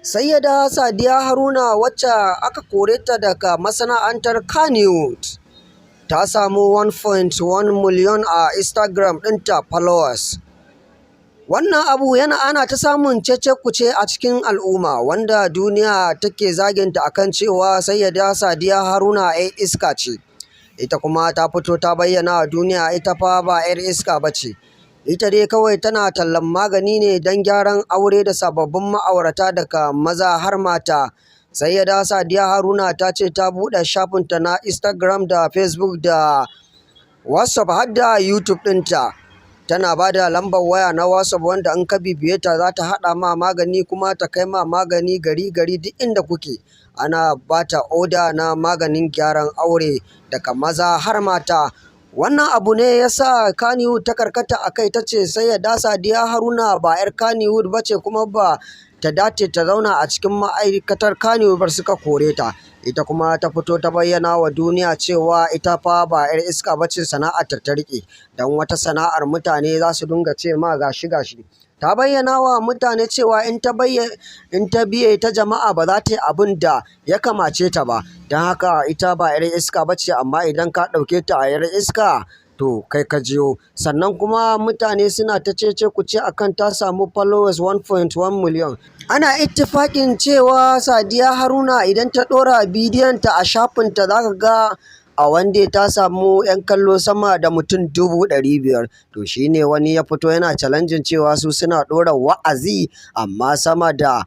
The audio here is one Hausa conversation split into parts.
Sayyada Sadiya Haruna, wacce aka kore ta daga masana'antar Kannywood, ta samu 1.1 million a Instagram ɗinta followers. Wannan abu yana ana ta samun cece-kuce a cikin al'umma, wanda duniya take zaginta akan cewa Sayyada Sadiya Haruna 'yar iska ce. Ita kuma ta fito ta bayyana wa duniya ita fa ba 'yar iska ba ce. Ita dai kawai tana tallan magani ne don gyaran aure da sababbin ma'aurata daga maza har mata. Sayyada Sadiya Haruna ta ce ta buɗe shafinta na Instagram da Facebook da WhatsApp har da YouTube ɗinta. Tana ba da lambar waya na WhatsApp, wanda in ka bibiye ta za ta haɗa ma magani kuma ta kai ma magani gari gari duk inda kuke. Ana ba ta oda na maganin gyaran aure daga maza har mata. Wannan abu ne ya sa Kannywood ta karkata a kai, ta ce Sayyada Sadiya Haruna ba 'yar Kannywood ba ce kuma ba ta dace ta zauna a cikin ma'aikatar Kannywood ba, suka kore ta. Ita kuma ta fito ta bayyana wa duniya cewa ita fa ba 'yar iska ba ce, sana'ar ta ta riƙe. Don wata sana'ar mutane za su dinga ce ma gashi gashi. Ta bayyana wa mutane cewa in ta biye ta jama'a, ba za ta yi abin da ya kamace ta ba. Don haka ita ba 'yar iska ba ce, amma idan ka ɗauke ta a 'yar iska, to kai ka jiyo. Sannan kuma mutane suna ta cece-kuce akan ta samu followers 1.1 million. Ana ittifaƙin cewa Sadiya Haruna idan ta ɗora bidiyon ta a shafinta, za ka ga a wanda ta samu 'yan kallo sama da mutum 500,000. To shine wani ya fito yana challenging cewa su suna ɗora wa'azi, amma sama da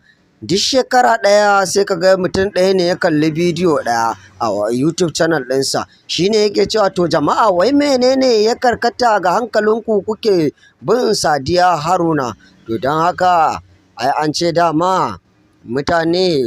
duk shekara ɗaya sai ka ga mutum ɗaya ne ya kalli bidiyo ɗaya a YouTube channel ɗinsa. Shine yake cewa, to jama'a, wai menene ya karkata ga hankalinku kuke bin Sadiya Haruna? To don haka ai an ce dama mutane,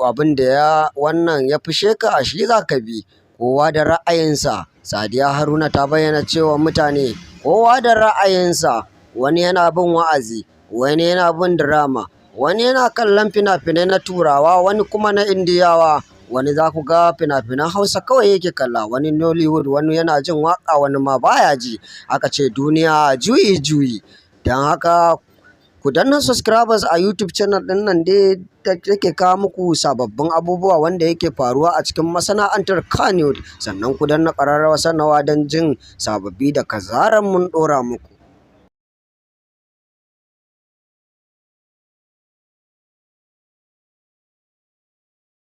abin da ya wannan ya fishe ka, shi za ka bi. Kowa da ra'ayinsa. Sadiya Haruna ta bayyana cewa mutane kowa da ra'ayinsa. Wani yana bin wa'azi, wani yana bin drama, wani yana kallon fina-finai na Turawa, wani kuma na Indiyawa. Wani za ku ga fina-finan Hausa kawai yake kalla, wani Nollywood, wani yana jin waƙa, wani ma baya ji. Aka ce duniya juyi juyi. Don haka ku danna subscribers a YouTube channel ɗin nan dai da take kawo muku sababbin abubuwa wanda yake faruwa a cikin masana'antar Kannywood. Sannan ku danna ƙararrawar sanarwa don jin sababbi da zarar mun ɗora muku.